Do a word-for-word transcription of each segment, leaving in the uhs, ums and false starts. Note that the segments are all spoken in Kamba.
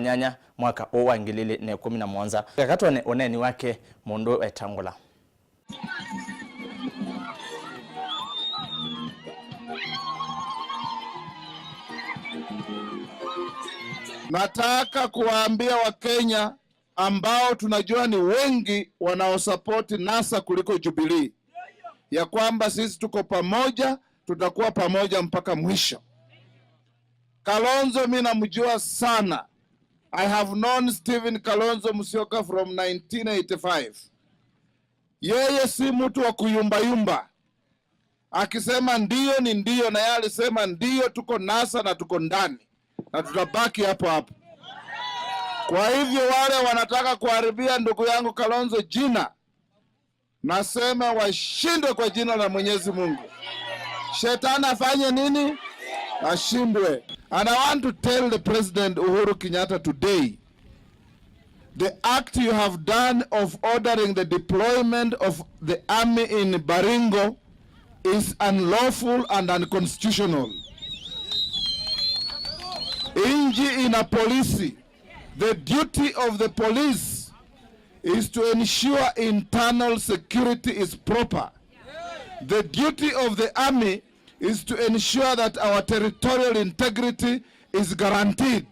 nyanya mwaka ũũ wa ngili ili na ĩkũmi na mũonza. Eka twone ũneeni wake mũndũ etangũla. Nataka kuwaambia Wakenya ambao tunajua ni wengi wanaosapoti NASA kuliko Jubilee, ya kwamba sisi tuko pamoja, tutakuwa pamoja mpaka mwisho. Kalonzo mi namjua sana. I have known Stephen Kalonzo Musyoka from nineteen eighty-five. Yeye si mtu wa kuyumbayumba. Akisema ndio ni ndio, na yeye alisema ndio, tuko NASA na tuko ndani. Na tutabaki hapo hapo. Kwa hivyo wale wanataka kuharibia ndugu yangu Kalonzo jina, nasema washindwe kwa jina la Mwenyezi Mungu. Shetani afanye nini? Ashindwe. And I want to tell the President Uhuru Kenyatta today, the act you have done of ordering the deployment of the army in Baringo is unlawful and unconstitutional. Nchi ina polisi. The duty of the police is to ensure internal security is proper. The duty of the army is to ensure that our territorial integrity is guaranteed.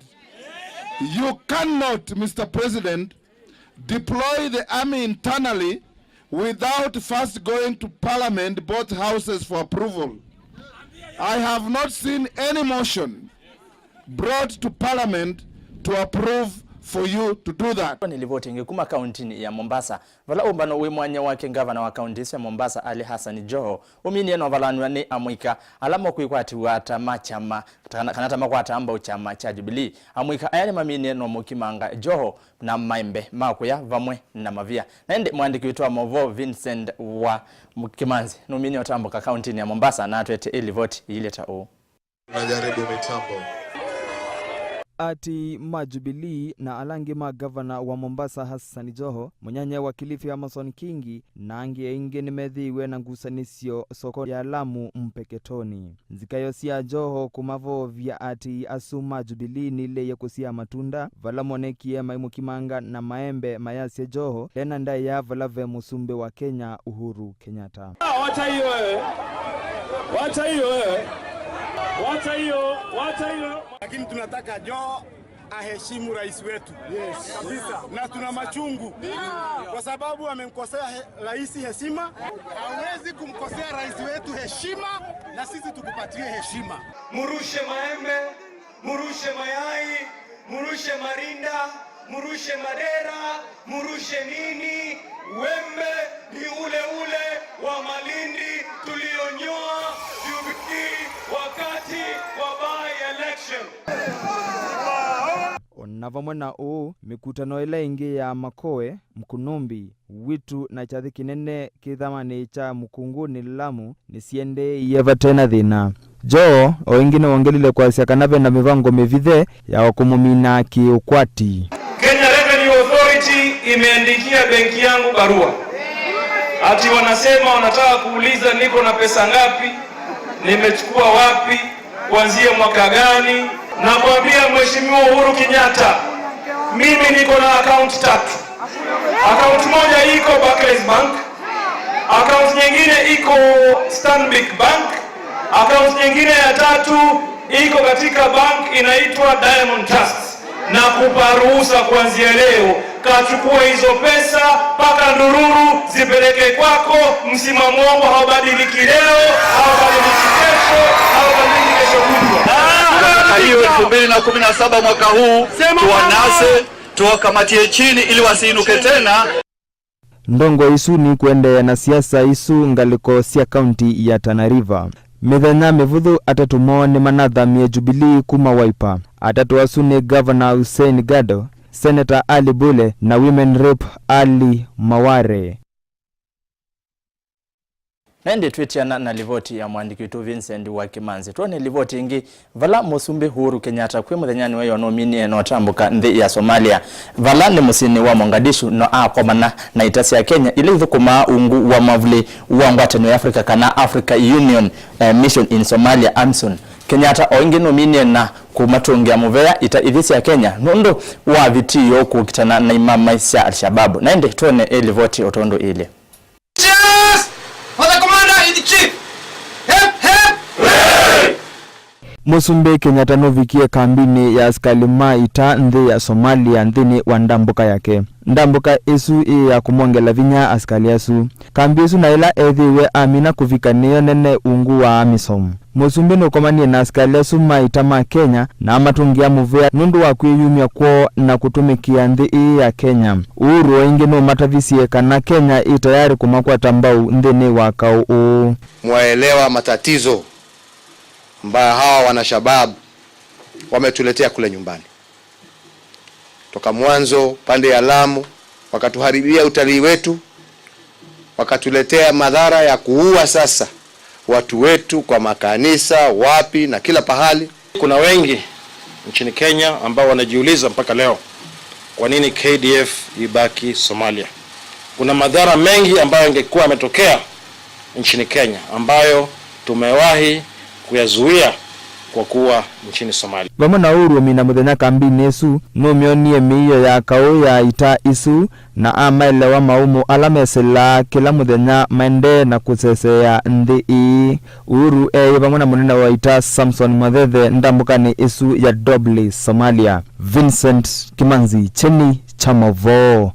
You cannot, Mister President, deploy the army internally without first going to parliament, both houses, for approval. I have not seen any motion brought to parliament to approve for you to do that. Nĩ livoti ĩngĩ kuma kauntinĩ ya Mombasa, vala ũmbano wĩ mwanya wake ngavana wa kaunti ĩsu ya Mombasa, Ali Hassan Joho, ũminie na ũvalanw'a nĩ amũika ala makwĩkwatĩw'a ta ma kyama, kana, kana ta makwataa mbau kyama kya Jubilee. Amũika aya nĩmaminie na ũmũkimanga Joho na maembe ma kũya vamwe na mavia. Na ĩndĩ mũandĩki witũ wa maũvoo Vincent wa Kimanzi nũminie ũtambũka kauntinĩ ya Mombasa na atwete ĩ livoti ĩilyĩ ta ũũ. Tunajaribu mitambo. Ati ma Jubilee na ala angĩ ma gavana wa Mombasa Hassan Joho, mũnyanya wa Kilifi Amason Kingi, na angĩ aingĩ nĩmethĩiwe na ngusanĩsyo soko ya Lamu Mpeketoni. Nzikayo sya Joho kũmavovya ati asu ma Jubilee nilĩĩe kũsyaa matunda, vala monekie maimũkimanga na maembe mayasya Joho ena ndaĩa vala ve mũsumbĩ wa Kenya Uhuru Kenyatta. Ah, wacha hiyo wewe. Wacha hiyo wewe. Wacha hiyo, wacha hiyo. Lakini tunataka Joho aheshimu rais wetu. Yes. Kabisa. Na tuna machungu. Kwa sababu amemkosea he-, rais heshima. Hawezi kumkosea rais wetu heshima, na sisi tukupatie heshima. Murushe maembe, murushe mayai, murushe marinda, murushe madera, murushe nini, wembe ni ule ule wa Malindi tulionyoa Jubilee wakati wa by-election. O na vamwe na ũu, mĩkutano ĩla ĩngĩ ya Makoe, Mkunumbi, Witu na kyathĩ kĩnene kĩthamanĩ kya Mũkungũnĩ Lamu nĩsiendeeie vate na thĩna. Joho o ĩngĩ nĩwongelile kwasya kana ve na mĩvango mĩvithe ya kũmũmina kĩ-ũkwati. Kenya Revenue Authority imeandikia benki yangu barua ati wanasema wanataka kuuliza niko na pesa ngapi, nimechukua wapi, kuanzia mwaka gani. Nakwambia Mheshimiwa Uhuru Kenyatta, mimi niko na account tatu. Account moja iko Barclays Bank, account nyingine iko Stanbic Bank, account nyingine ya tatu iko katika bank inaitwa Diamond Trust. Nakupa ruhusa kuanzia leo, kachukua hizo pesa mpaka ndururu zipeleke kwako. Msimamo wangu haubadiliki leo, haubadiliki kesho, haubadiliki kesho kutwa. Kwa hiyo elfu mbili na kumi na saba mwaka huu, tuwanase, tuwakamatie chini ili wasiinuke tena. Ndongoi isu nikũendeea na siasa isu ngalĩko sya kaunti ya Tana River. Mĩthenya mĩvũthũ, atatũ moo nĩmanathamie Jubilee kuma Wiper. Atatũ asu nĩ Ngavana Hussein Gado, Seneta Ali Bule na Women Rep Ali Maware. Na ĩndĩ twĩtiana na livoti ya mũandĩki witũ Vincent wa Kimanzi, twone livoti ĩngĩ, vala Mũsumbĩ Uhuru Kenyatta kwĩ mũthenyanĩ wa ĩyoo nũminie na ũtambũka nthĩ ya Somalia, vala nĩ mũsyĩnĩ wa Mogadishu, no akomana na ita sya Kenya ila ithũkũmaa ungu wa mwavuli wa ngwatanĩo ya Africa kana Africa Union, eh, Mission in Somalia, AMISOM. Kenyatta o ĩngĩ nũminie na kũmatũngĩa mũvea ita ithi sya Kenya nũndũ wa vitio kũkitana na imamai sya Al-Shabaab. Na ĩndĩ twone ĩ livoti o tondũ ĩlĩ. Cheers for the Commander in Chief! Hip, hip! Mũsumbĩ Kenyatta nũvikie kambinĩ ya asikalĩ ma ita nthĩ ya Somalia nthĩnĩ wa ndambũka yake. Ndambũka ĩsu ĩ ya kũmongela vinya asikalĩ asu. Kambi ĩsu na ĩla ethĩiwe amina kũvika nĩyo nene ungu wa AMISOM. Mũsumbĩ nũkomanie na asikalĩ asu ma ita ma Kenya na amatũngĩa mũvea nũndũ wa kwĩyumya kwoo na kũtũmĩkĩa nthĩ ĩĩ ya Kenya. Uhuru o ĩngĩ nũmatavisye kana Kenya ĩ tayarĩ kũmakwata mbau nthĩnĩ wa kaũ ũũ. Mwaelewa matatizo ambayo hawa wanashabab wametuletea kule nyumbani. Toka mwanzo pande ya Lamu, wakatuharibia utalii wetu, wakatuletea madhara ya kuua sasa watu wetu kwa makanisa, wapi na kila pahali. Kuna wengi nchini Kenya ambao wanajiuliza mpaka leo, kwa nini K D F ibaki Somalia? Kuna madhara mengi ambayo yangekuwa yametokea nchini Kenya ambayo tumewahi kuyazuia kwa kuwa nchini Somalia. Vamwe na Uhuru ũmina mũthenya kambinĩ ĩsu, nũmyonie mĩio ya kaũ ya ita isu na amaelewa maũmũ ala mesĩlaa kĩla mũthenya maendee na kũseseea nthĩ ĩĩ. Uhuru eĩ vamwe na mũnene wa ita Samson Mwathethe ndambũkanĩ ĩsu ya Doble, Somalia. Vincent Kimanzi, Kyeni kya Mauvoo.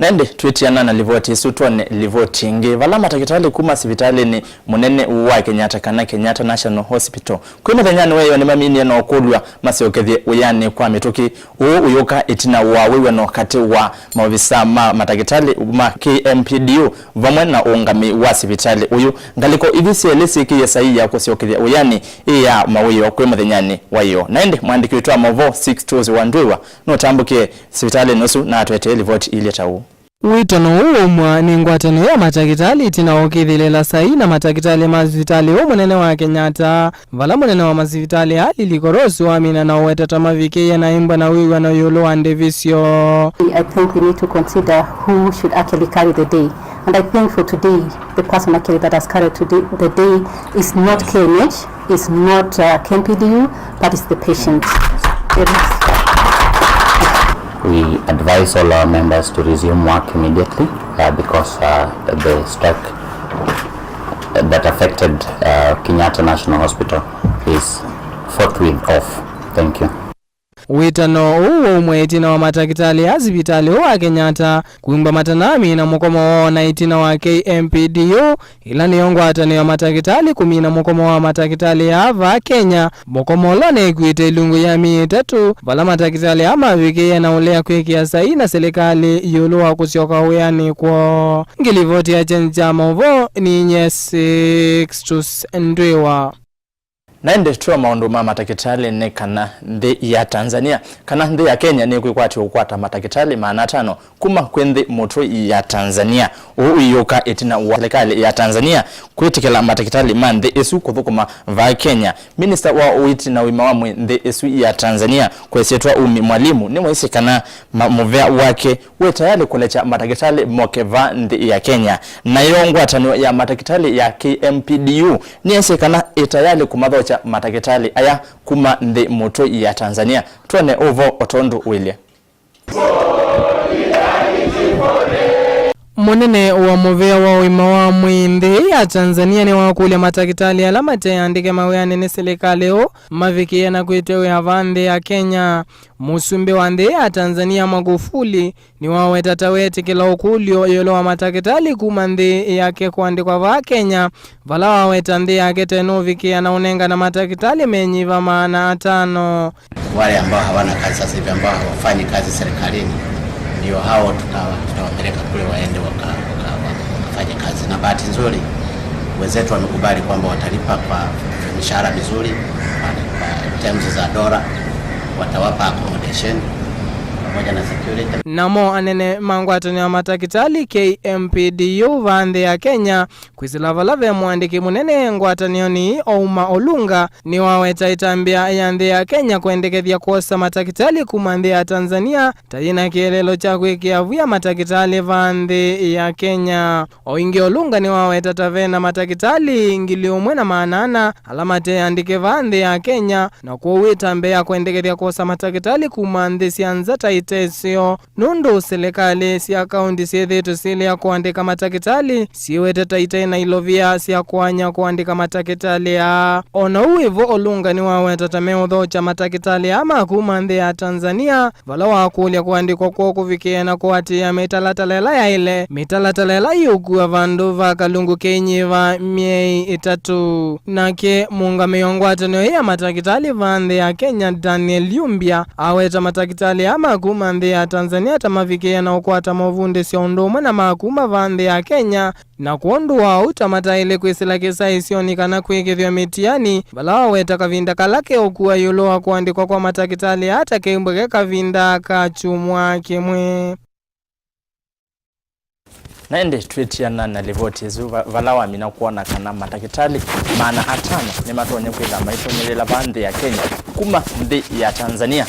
Na ĩndĩ twĩtiana na livoti ĩsu, twone livoti ĩngĩ. Vala matakĩtalĩ kuma sivitalĩnĩ mũnene wa Kenyatta kana Kenyatta National Hospital kwĩ mũthenyanĩ wa ĩyoo nĩmaminie na ũkũlw'a masyokethye wĩanĩ kwa mĩtũkĩ. Ũũ ũyũka ĩtina wa wĩw'ano katĩ wa maovisa ma matakĩtalĩ ma K M P D U vamwe na ũũngami wa sivitalĩ ũyũ. Ngalĩko ithi syelĩ syĩkĩie saii ya kũsyokethya wĩanĩ ĩ ya mawĩoo kwĩ mũthenyanĩ wa ĩyoo. Na ĩndĩ mwandĩki witũ wa maũvoo Sixtus Wandwĩwa nũtambũkie sivitalĩnĩ ũsu na atũetee livoti ilye ta ũũ. Wĩtano ũũ waumw'a nĩ ngwatanĩo ya matakĩtalĩ ĩtina wa ũkĩthĩlĩla saii na matakĩtalĩ ma sivitalĩ ũũ mũnene wa Kenyatta, vala mũnene wa masivitalĩ aa Lily Koros wamina na ũweta ta mavikĩie na ĩmbwa na wĩw'ano ĩũlũ wa ndĩvi syoo. I think we need to consider who should actually carry the day. And I think for today, the person actually that has carried today, the day is not K N H, is not, uh, K M P D U, but is the patient. It is. We advise all our members to resume work immediately, uh, because, uh, the strike that affected, uh, Kenyatta National Hospital is forthwith off. Thank you. Wĩtano ũũ waumw'a ĩtina wa matakĩtalĩ a sivitalĩ ũũ wa Kenyatta kwĩmbwa matanamina mũkomo woo na ĩtina wa K M P D U, ĩla nĩyo ngwatanĩo ya matakĩtalĩ kũmina mũkomo wa matakĩtalĩ aa vaa Kenya, mũkomo ũla ũneekw'ĩte ĩlungu ya myei ĩtatũ, vala matakĩtalĩ aa mavikĩie na ũlea kwĩkĩa saii na silikalĩ ĩũlũ wa kũsyoka wĩanĩ kwoo. Ngĩlivoti ya Kyeni kya Maũvoo, ninyie Sixtus Ndwĩwa. Na ĩndĩ twĩ o maũndũ ma matakĩtalĩ nĩ kana nthĩ ya Tanzania, kana nthĩ ya Kenya nĩkwĩkwatĩwa kũkwata matakĩtalĩ maana atano kuma kwĩ nthĩ mũtũi ya Tanzania. Ũu ũyũka ĩtina wa silikalĩ ya Tanzania kwĩtĩkĩla matakĩtalĩ ma nthĩ ĩsu kũthũkũma vaa Kenya. Minista wa ũiiti na ũima wa mwĩĩ nthĩ ĩsu ya Tanzania kwesyĩtwa Umi Mwalimu nĩwaisye kana ma-, mũvea wake wĩ tayalĩ kũlekya matakĩtalĩ moke vaa nthĩ ya Kenya. Nayo ngwatanĩo ya matakĩtalĩ ya K M P D U nĩyaisye kana ĩ tayalĩ kũmathokya matakĩtalĩ aya kuma nthĩ mũtũi ya Tanzania. Twone ũvoo o tondũ ũilye. Mũnene wa mũvea wa ũima wa mwĩĩ nthĩ ya Tanzania nĩwakũlya matakĩtalĩ ala mate andĩke mawĩanĩ nĩ silikalĩ ũũ mavikĩe na kwĩtw'a wĩa vaa nthĩ ya Kenya. Mũsumbĩ wa nthĩ ya Tanzania Magufuli nĩwaweta ta weetĩkĩla ũkũlyo ĩũlũ wa matakĩtalĩ kuma nthĩ yake kũandĩkwa vaa Kenya, vala waweta nthĩ yake tenũvikĩa na ũnengana matakĩtalĩ menyiva maana atano. Wale ambao hawana kazi sasa hivi, ambao hawafanyi kazi serikalini, ndio hao tuta-, tutawapeleka kule waende waka-, waka-, waka-, wakafanye kazi. Na bahati nzuri, wenzetu wamekubali kwamba watalipa kwa mishahara mizuri, kwa, kwa terms za dola, watawapa accommodation. Namo anene ma ngwatanĩo ya matakĩtalĩ K M P D U vaa nthĩ ya Kenya kwĩsĩla vala ve mũandĩki mũnene ngwatanĩonĩ Ouma Olunga nĩwaweta ĩtambya ya nthĩ ya Kenya kwendekethya kwosa matakĩtalĩ kuma nthĩ ya Tanzania ta yĩna kĩeleelo kya kwĩkĩa via matakĩtalĩ vaa nthĩ ya Kenya. O ĩngĩ Olunga nĩwaweta ta vena matakĩtalĩ ngili ũmwe na maana ana ala mateandĩke vaa nthĩ ya Kenya, na kwoou ĩtambya ya kwendekethya kwosa matakĩtalĩ kuma nthĩ sya nza ta ĩteseo, nũndũ silikalĩ sya kaũntĩ syĩthĩĩtwe syĩlea kũandĩka matakĩtalĩ syĩwete ta itaĩ na ilovia sya kũany'a kũandĩka matakĩtalĩ aa. O na ũu wĩ vo, Olunga nĩwaweta ta meũthokya matakĩtalĩ aa ma kuma nthĩ ya Tanzania vala wakũlya kũandĩkwa kwoo kũvikĩe na kũatĩĩa mĩtalatala ĩla yaĩle, mĩtalatala ĩla yĩũkua vandũ va kalungu keinyĩva myei ĩtatũ. Nake mũũngamĩi wa ngwatanĩo ĩĩ ya matakĩtalĩ vaa nthĩ ya Kenya, Daniel Yumbia, aweta matakĩtalĩ aa ma kuma nthĩ ya Tanzania ta mavikĩe na ũkwata movundĩsyo ũndũ ũmwe na ma kuma vaa nthĩ ya Kenya, na kwondũ wa ũu ta mataĩle kwĩsĩla kĩsaĩsyonĩ kana kwĩkĩthw'a mĩtiani, vala waweta kavinda kala keũkua ĩũlũ wa kũandĩkwa kwa matakĩtalĩ aa ta keimbwe ke kavinda ka kyumwa kĩmwe. Na ĩndĩ twĩtiana na livoti ĩsu, va- vala wamina kwona kana matakĩtalĩ maana atano nĩmatonya kwĩtha maitũmĩlĩla vaa nthĩ ya Kenya kuma nthĩ ya Tanzania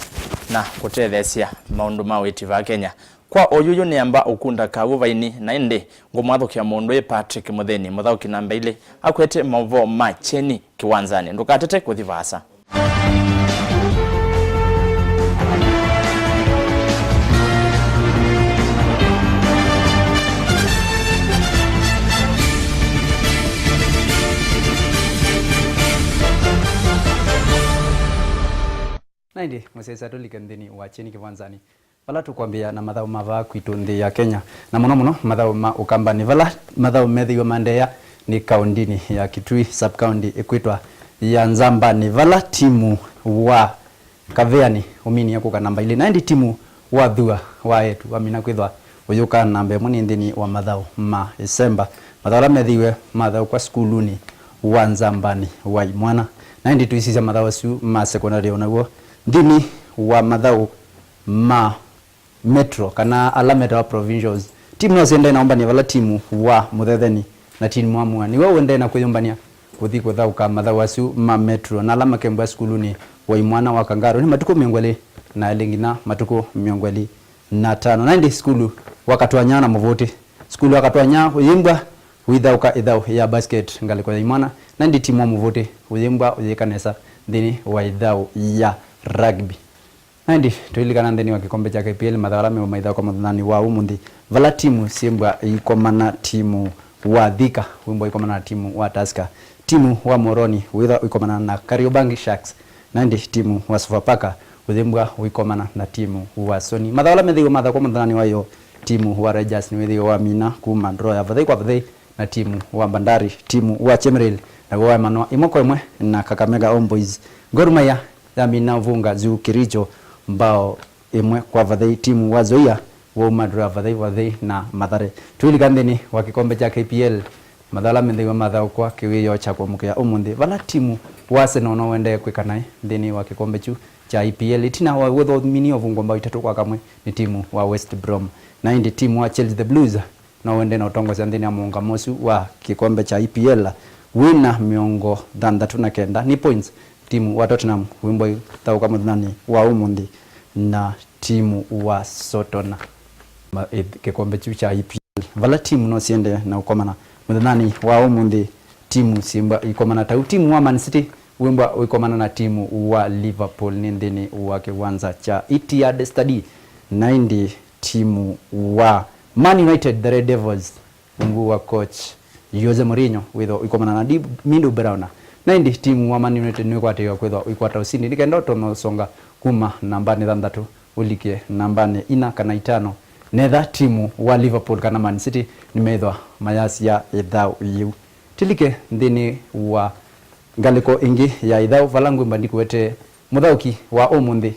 na kũtetheesya maũndũ ma ũiiti vaa Kenya. Kwa oyuyu nĩamba ũkunda kaw'ũ vaini, na ĩndĩ ngũmwathũkĩa mũndũ ĩ Patrick Mũthĩni, mũthaũki namba ilĩ, akwete maũvoo ma kyeni kĩwanzanĩ. Ndũkatete kũthi vaasa. Na ĩndĩ, mũsyaĩĩsya, tũlike nthĩnĩ wa kyeni kĩwanzanĩ. Vala tũkwambĩĩa na mathaũ ma vaa kwitũ nthĩ ya Kenya, na mũno mũno mathaũ ma Ũkambanĩ, vala mathaũ methĩiwe maendeea nĩ kaũndĩnĩ ya Kitui, sub-county ĩkwĩtwa ya Nzambanĩ, vala timu wa Kaveanĩ ũminie kũka namba ilĩ, na ĩndĩ timu wa Thua wa eĩtu wamina kwĩthwa ũyũka namba ĩmwe nĩ nthĩnĩ wa mathaũ ma ĩsemba, mathaũ ala methĩiwe mathaũkwa sukulunĩ wa Nzambanĩ wa imwana. Na ĩndĩ tũisisya mathaũ asu ma sekondalĩ o naw'o nthĩnĩ wa mathaũ ma Metro, kana ala metawa provincials. Timu no siendee na ũmbany'a vala timu wa Mũthetheni na timu wa Mua nĩw'o ũendee na kwĩyũmbany'a kũthi kũthaũka mathaũ asu ma Metro, na ala makembwa sukulunĩ wa imwana wa Kangaru nĩ matukũ mĩongo ĩlĩ na elĩ nginya matukũ mĩongo ĩlĩ na atano. Na ĩndĩ sukulu wa Katwanya na Mũvũtĩ, sukulu wa Katwanya ũyĩmbwa ũithaũka ĩthaũ ya basket ngalĩko ya imwana, na ĩndĩ timu wa Mũvũtĩ ũyĩmbwa ũyĩka nesa nthĩnĩ wa ĩthaũ ya rugby. Na ĩndĩ tũilikana nthĩnĩ wa kĩkombe kya K P L, mathaũ ala meũmaithaũka mũthenyanĩ wa ũmũnthĩ, vala timu syĩmbwa ikomana, timu wa Thika wĩmbwa ikomana na timu wa Tusker, timu wa Moroni wĩthwa ikomana na Kariobangi Sharks, na ĩndĩ timu wa Sofapaka ũyĩmbwa ũikomana na timu wa Sony. Mathaũ ala methĩiwe mathaũkwa mũthenyanĩ wa ĩyoo, timu wa Rangers nĩwĩthĩiwe wamina kuma draw ya vathei kwa vathei na timu wa Bandari, timu wa Chemelil naw'o waemanwa ĩmwe kwa ĩmwe na Kakamega Homeboyz. Gor Mahia yamina Vunga Zoo Kericho mbao ĩmwe kwa vathei. Timu wa Nzoia wauma draw ya vathei vathei na Mathare. Tũilika nthĩnĩ wa kĩkombe kya K P L, mathaũ ala methĩiwe mathaũkwa kĩwĩoo kya kũamũkĩa ũmũnthĩ, vala timu wa Arsenal no ũendee kwĩka naĩ nthĩnĩ wa kĩkombe kyu kya E P L ĩtina wa wĩthwa ũminie ũvungwa mbao itatũ kwa kamwe nĩ timu wa West Brom. Na ĩndĩ timu wa Chelsea The Blues no ũendee na ũtongosya nthĩnĩ wa mũũngamo ũsu wa kĩkombe kya E P L wĩna mĩongo thanthatũ na kenda nĩ points. Timu wa Tottenham wĩmbwa ũithaũka mũthenyanĩ wa ũmũnthĩ na timu wa Sotona. Ma- ĩ- kĩkombe kyu kya E P L, vala timu no siendee na ũkomana mũthenyanĩ wa ũmũnthĩ. Timu syĩmbwa ikomana ta ũu, timu wa Man City wĩmbwa ũikomana na timu wa Liverpool nĩ nthĩnĩ wa kĩwanza kya Etihad Stadium, na ĩndĩ timu wa Man United, the Red Devils, ungu wa coach Jose Mourinho wĩthwa ũikomana na Di- Mido Brauna. Na ĩndĩ timu wa Man United nĩkwatĩĩwa kwĩthwa ũikwata ũsindi nĩ kenda ũtonya ũsonga kuma nambanĩ thanthatũ ũlike nambanĩ ina kana itano, netha timu wa Liverpool kana Man City nĩmethwa mayasya ĩthaũ yĩu. Tũlike nthĩnĩ wa ngalĩko ĩngĩ ya ĩthaũ, vala ngwĩmba ndikũetee mũthaũki wa ũmũnthĩ.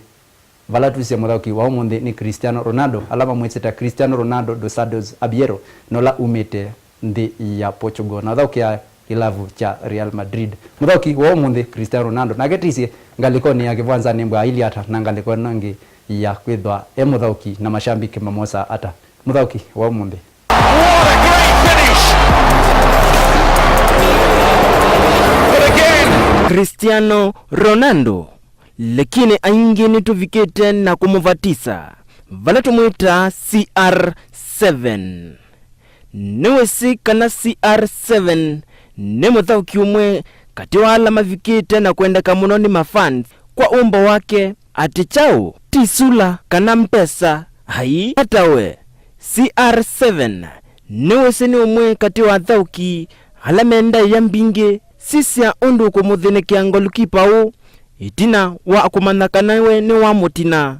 Vala twĩsĩ mũthaũki wa ũmũnthĩ nĩ Cristiano Ronaldo, ala mamwĩsĩ ta Cristiano Ronaldo dos Santos Aveiro, na ũla umĩte nthĩ ya Portugal na ũthaũkĩaa kĩlavu kya Real Madrid. Mũthaũki wa ũmũnthĩ, Cristiano Ronaldo, nake tĩsĩ ngalĩkonĩ ya kĩwanzanĩ mbwa ailyĩ ata na ngalĩko ĩno ĩngĩ ya kwĩthwa e mũthaũki na mashambiki mamwosaa ata? Mũthaũki wa ũmũnthĩ. What a great finish! But again, Cristiano Ronaldo, lakini aingĩ nĩtũvikĩte na kũmũvatisa, vala tũmwĩtaa C R seven. Nĩwĩsĩ kana C R seven nĩ mũthaũki ũmwe katĩ wa ala mavikĩte na kwendeka mũno nĩ mafans kwa ũmbo wake, atĩ kyaũ, ti sula kana mbesa. Ai, atawe, C R seven nĩwĩsĩ nĩ ũmwe katĩ wa athaũki ala me ndaĩa mbingĩ. Sisya ũndũ ũkũmũthĩnĩkĩa ngolikipa ũũ ĩtina wa kũmanya kana we nĩwamũtina.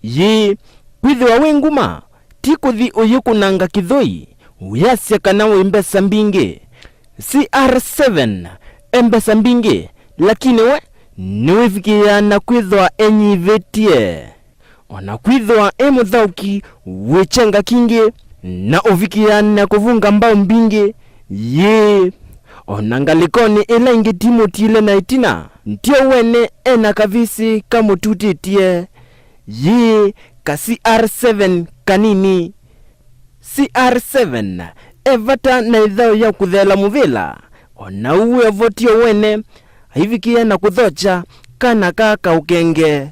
Yĩĩ, kwĩthĩwa wĩ nguma, ti kũthi ũyĩkũnanga kĩthũi ũyasya kana wĩ mbesa mbingĩ. C R seven e mbesa mbingĩ, lakini we nĩwĩvikĩĩaa na kwĩthwa enyivĩtye. O na kwĩthwa e mũthaũki wĩ kyenga kingĩ na ũvikĩĩaa na kũvunga mbaũ mbingĩ, yĩĩ, o na ngalĩkonĩ ĩla ĩngĩ timũtiile na ĩtina, ndio wene e na kavisi kamũtutĩtye. Yĩĩ, ka C R seven kanini. C R seven e vata na ĩthaũ ya kũtheela mũvĩla, o na ũu e vo tio wene aivikĩĩa na kũthokya kana ka kaũkenge.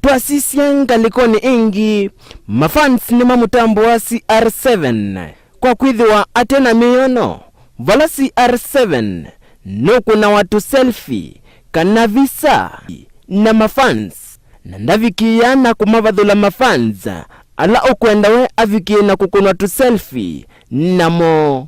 Twasisya ngalĩkonĩ ĩngĩ, mafans nĩmamũtambũa C R seven kwa kwĩthĩwa ate na mĩyono, vala C R seven nũkũnawa tũselfie kana visa na mafans, na ndavikĩĩa na kũmavathũla mafans ala ũkwenda we avikĩe na kũkũnwa tũselfie namo.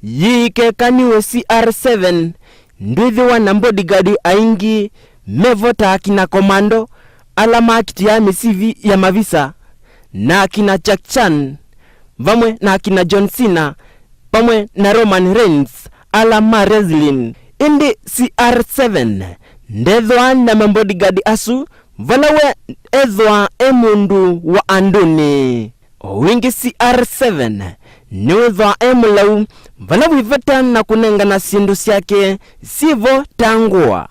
Yĩĩ keka nĩwe C R seven, ndwĩthĩwa na bodyguard aingĩ me vo ta akina komando ala makitiaa mĩsivi ya mavisa, na akina Jack Chan, vamwe na akina John Cena, vamwe na Roman Reigns, ala ma wrestling. Ĩndĩ C R seven ndethwaa na mabodyguard asu, vala we ethwaa e mũndũ wa andũnĩ. O wĩngĩ, C R seven nĩwĩthwaa e mũlau vala wĩ vata na kũnengana syĩndũ syake syĩ vo ta ngũa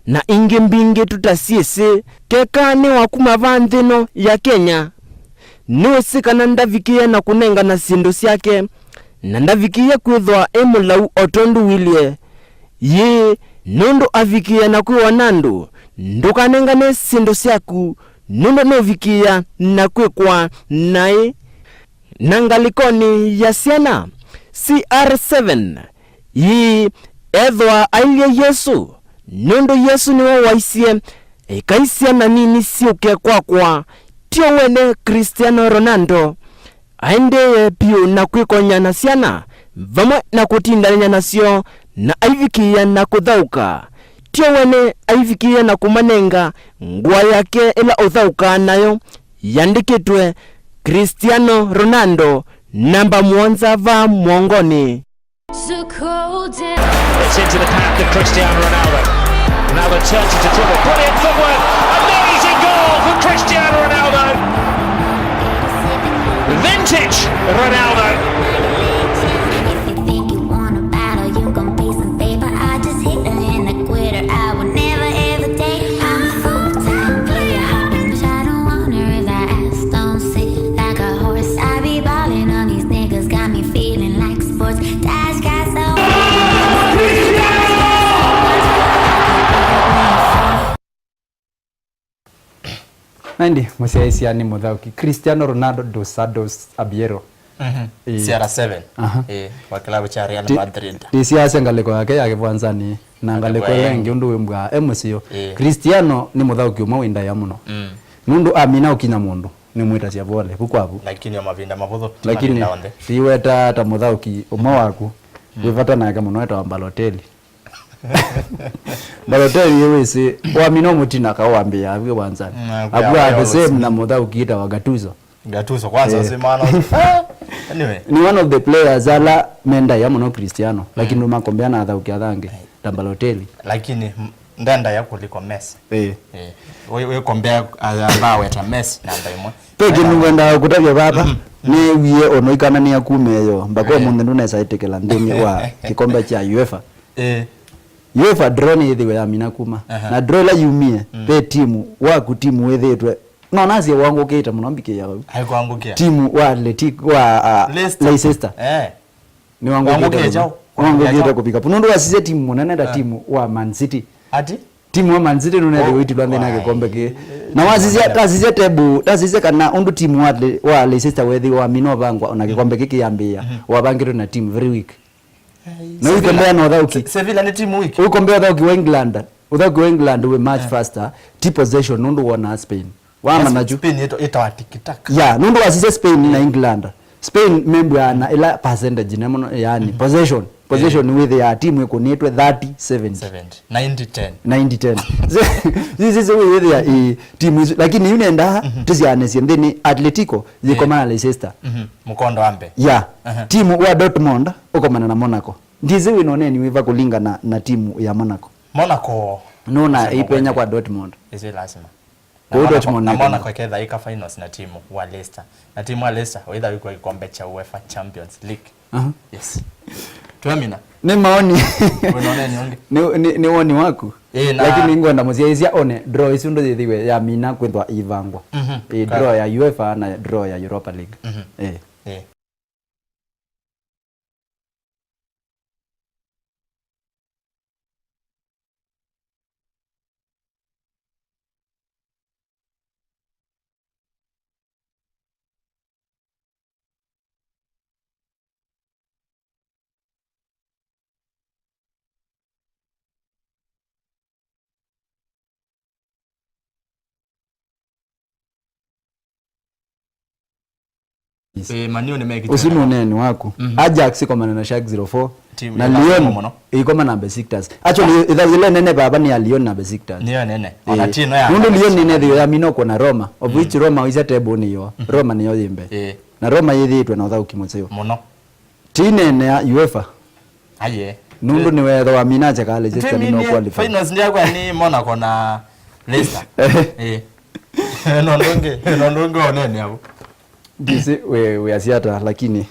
na ingĩ mbingĩ tũtasyĩsĩ. Keka nĩ wa kuma vaa nthĩ ĩno ya Kenya, nĩwĩsĩ kana ndavikĩĩa na kũnengana syĩndũ syake, na ndavikĩĩa kwĩthwa e mũlau o tondũ wĩlye. Yĩĩ, nũndũ avikĩĩa na kwĩwa na andũ, ndũkanengane syĩndũ syaku, nũndũ nũvikĩĩa na kwĩkwa naĩ. Na ngalĩkonĩ ya syana, C R seven, ii, ethwa ailye Yesũ, nũndũ Yesũ nĩwe waisye, "Ekai syana nini syũke kwakwa." Tio wene Cristiano Ronaldo aendee vyũ na kwĩkony'a na syana vamwe na kũtindanĩthya nasyo, na aivikĩĩa na kũthaũka. Tio wene aivikĩĩa na kũmanenga ngũa yake ĩla ũthaũkaa nayo yandĩkĩtwe Cristiano Ronaldo, namba mũonza vaa mũongonĩ. It's into the path of Cristiano Ronaldo. Ronaldo turns into dribble. Brilliant footwork. Amazing goal for Cristiano Ronaldo. Vintage Ronaldo. If you think you want a battle, you gon' pay some paper. I just hit her and a quitter. I would never ever date. I'm a full-time player. Hopping, I don't wanna if I ask, don't sit like a horse. I be ballin' on these niggas, got me feeling like sports. Dash got so Na ĩndĩ mũsyaĩĩsya nĩ mũthaũki Cristiano Ronaldo dos Santos Aveiro. Mhm. Ĩĩ. C R seven. Aha. Ĩĩ, wa kĩlavu kya Real Madrid. Ndĩsiasya ngalĩko yake ya kĩwanzanĩ na ngalĩko ĩla ĩngĩ ũndũ wĩmbwaa e mũseo. Ĩĩ. Cristiano nĩ mũthaũki ũmwe wĩ ndaĩa mũno. Mm. Nũndũ amina ũkinya mũndũ, nĩmwĩtasya vole, vu kwa vu. Lakini o mavinda mavũthũ, ti mavinda onthe. Ndiweta ta mũthaũki ũmwe waku, mm, wĩ vata nake mũno etawa Balotelli. Balotelli wĩsĩ, wamina mũtina ka wambĩĩa avu wanzani. Mm, avu the same na mũthaũki etawa Gattuso. Gattuso, kwanza, eh, ũsĩ maana ũsĩ. Ah, anyway. Nĩ one of the players ala me ndaĩa mũno Cristiano, lakini ndũmakombea na athaũki athange ta Balotelli. Lakini, m-, ndendaĩa kuliko Messi. Eh. Eh. Wĩ, wĩ compare, ah, ambaa weta Messi namba ĩmwe. Pe kĩndũ ngwendaa kũtavya vava, mm, nĩwie ono ikananĩa kumeyo, mbaka ũmũnthĩ ndũnesa ĩtĩkĩla nthĩnĩ wa kĩkombe kya UEFA. Eh. UEFA draw nĩ ĩthĩwe yamina kuma. Aha. Na draw ĩla yumie, mm, ve timu waku, timu wĩthĩĩtwe. No nasye wangũkĩte mũno mbikĩĩa vau. Aikwangũkĩa. Timu wa Athletic, wa, ah, Leicester. Leicester. Eh. Nĩwangũkĩte kũvika. Wangũkĩte kyaũ? Nĩwangũkĩte kũvika. Nũndũ wasisya timu mũnene ta, ah, timu wa Man City. Ati? Timu wa Man City nũnethĩwe, oh, itilwa nthĩnĩ ya, ai, kĩkombe kĩĩ. Eh, na wasisya, tasisya tebu, tasisya kana ũndũ timu wa Le-, wa Leicester wethĩwa wamina ũvangwa ona, mhm, kĩkombe kĩĩ kĩyambĩĩa, mhm, wavangĩtwe na timu very weak. Ai, na Sevilla. Ũikombea na ũthaũki. Se-, Sevilla nĩ timu weak. Ũikombea ũthaũki wa England. Ũthaũki wa England wĩ much, eh, faster. Ti possession, nũndũ wona Spain. Wamana, yes, ju. Spain ĩto-, ĩtawa tiki-taka. Yeah, nũndũ wasisya Spain na, mm, England. Spain membwaa na ĩla percentage nene mũno, yani, mhm, possession. Possession, eh, wĩthĩaa timu ĩkũnĩtwe thirty seventy. Seventy. Ninety ten. Ninety ten. Sisi wĩthĩa, ĩ, timu isu. Lakini yu nenda, mhm, tũsianĩsye nthĩnĩ Atletico, eh, yĩkomana na Leicester. Mhm. Mũkondo wa mbee. Yeah. Aha. Timu wa Dortmund ũkomana na Monaco. Ndisĩ wĩna ũneeni wĩva kũlingana na timu ya Monaco. Monaco. Nũna ĩsĩ ĩipenya mũkwende kwa Dortmund. Ĩsĩ lasima. Na kũu Monaco, Dortmund na nĩ Monaco kenda. Ĩketha ĩka finals na timu wa Leicester. Na timu wa Leicester, wĩtha wĩkwa kĩkombe kya UEFA Champions League. Aha. Yes. Twamina. Nĩ maoni. Wĩna ũneeni ũngĩ? Nĩ, nĩ, nĩ woni waku. Ĩĩ, na lakini ngwenda mũsyaĩĩsya one draw ĩsu ndũ yĩthĩwe yamina kwĩthwa ĩivangwa. Mhm. Ĩĩ, draw ya UEFA na draw ya Europa League. Mhm. Ĩĩ. Ĩĩ. Yes. Eh, Man U nĩmekĩte ũsu nĩ ũneeni waku. Mhm. Ajax ĩkomana na Schalke zero four. Timu na ĩla Lyon mũno. Ĩikomana na Besiktas. Actually, ĩtha-, ĩla nene vava nĩ ya Lyon na Besiktas. Nĩyo nene. Ona, eh, ti ĩno ya nũndũ Lyon nĩnethĩwe yamina ũkũna Roma, of, mhm, which Roma ĩsya table nĩyo. Mhm. Roma nĩyo yĩ mbee. Eh. Na Roma yĩthĩĩtwe na ũthaũki mũseo. Mũno. Tineenea UEFA. Aye. Nũndũ nĩwethwa wamina kyakale, Leicester nĩmeũqualify. Finals ndyakwa nĩ Monaco na Leicester. Eh. Nondũ ũngĩ, nondũ ũngĩ onene avo. Ndisi we, we asiata, lakini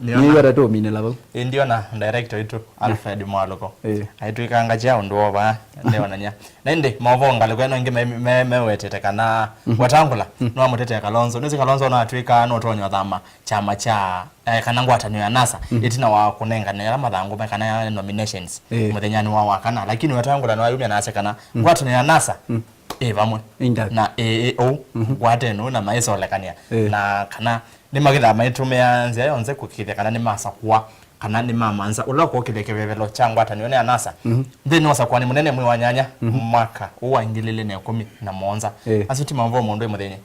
nĩw'a tũminĩla vau. Ĩ, ndiona director witũ, Alfred Mwalũko. Eh. Aitwĩkanga kya ũndũ wova, ndeonany'a. Na ĩndĩ, maũvoo ngalĩko ĩno ĩngĩ me, me, mewetete kana, mhm, Wetangula, mhm, no amũtetee Kalonzo. Nĩsĩ Kalonzo no atwĩka no ũtonya ũthama kyama kya, eh, kana ngwatanĩo ya NASA, mhm, ĩtina wa kũnengane ala mathangũ me kana nominations, eh, mũthenyanĩ wa wakana. Lakini Wetangula nĩwayumya na asya kana, mhm, ngwatanĩo ya NASA, mhm, ĩ vamwe. Intact. Na ĩ, ĩ ũu, mhm, ngwatanĩo na maisolekania. Eh. Na kana nĩmakĩthaa maitũmĩa nzĩa yonthe kũkĩthya kana nĩmasakũa, kana nĩmamanza ũla ũkũkĩlya kĩvevelo kya ngwatanĩo ya NASA, mhm, nthĩnĩ wa ũsakũani mũnene mwei wa nyanya, mhm, mwaka ũũ wa ngili ilĩ na ĩkũmi na mũonza. Eh. Asu ti maũvoo mũndũ ĩ mũthĩnĩ.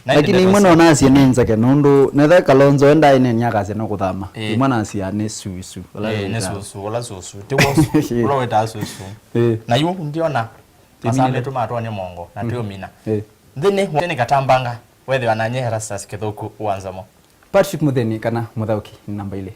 Na ĩndĩ lakini imwe ndeto no nasye nĩ nzeke, nũndũ netha Kalonzo endaĩ nĩ akasya no kũthama. Eh. Imwe nasya nĩ susu. Ũla, eh, nĩ wĩtaa susu, ũla susu. Tiw'o ũla wĩtaa susu. Eh. Na yu ndiona. Tũminĩle. Masaa maitũ matwony'a mongo, na, mm, twĩũmina. Eh. Nthĩnĩ wa nĩ katambanga, wethĩwa na nye Erastus Kĩthũku wa Nzomo. Patrick Mũthĩni kana Mũthaũki namba ilĩ.